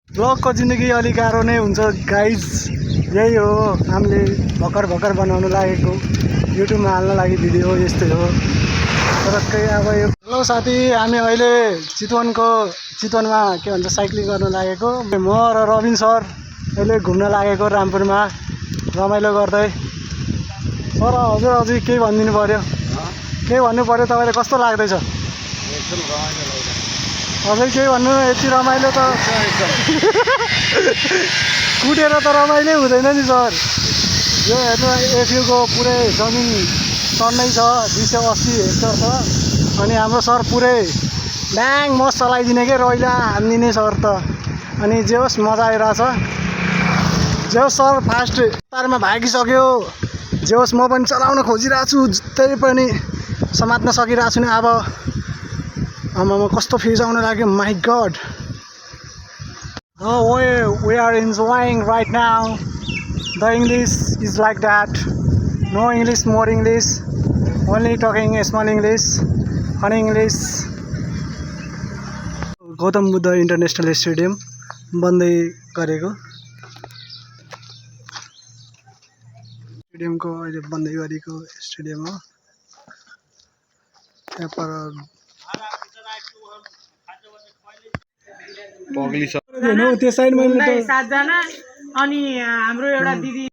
ब्लगको जिन्दगी अलिक गाह्रो नै हुन्छ गाइज। यही हो हामीले भर्खर बनाउनु लागेको युट्युबमा हाल्न लागि भिडियो यस्तै हो। तर अब यो हेलो साथी, हामी अहिले चितवनमा के भन्छ साइक्लिङ गर्न लागेको। म र रबिन सर अहिले घुम्न लागेको रामपुरमा रमाइलो गर्दै। सर हजुर केही भनिदिनु पर्यो, केही भन्नु पर्यो। तपाईँलाई कस्तो लाग्दैछ? एकदम रमाइलो लाग्यो। अझै केही भन्नु, यति रमाइलो त कुटेर त रमाइलो हुँदैन नि सर। यो हेर्नु एफयुको पुरै जमिन टन्नै छ, 280 हेक्टर छ। अनि हाम्रो सर पुरै ड्याङ मस चलाइदिने के रैला हानिदिने सर त। अनि जे होस् मजा आइरहेछ। जे होस् सर फास्ट तारमा भागिसक्यो। जे होस् म पनि चलाउन खोजिरहेको छु, त्यही पनि समात्न सकिरहेको छु नि। अब आमामा कस्तो फिज आउन लाग्यो, my god. We are enjoying right now. The English is like that. No English, more English. Only talking small English, funny English. Gautam Buddha international stadium बन्दै गरेको। स्टेडियमको अहिले बन्दै गरेको स्टेडियम हो। त्यहाँ पर त्यो साइडमा 7 जना अनि हाम्रो एउटा दिदी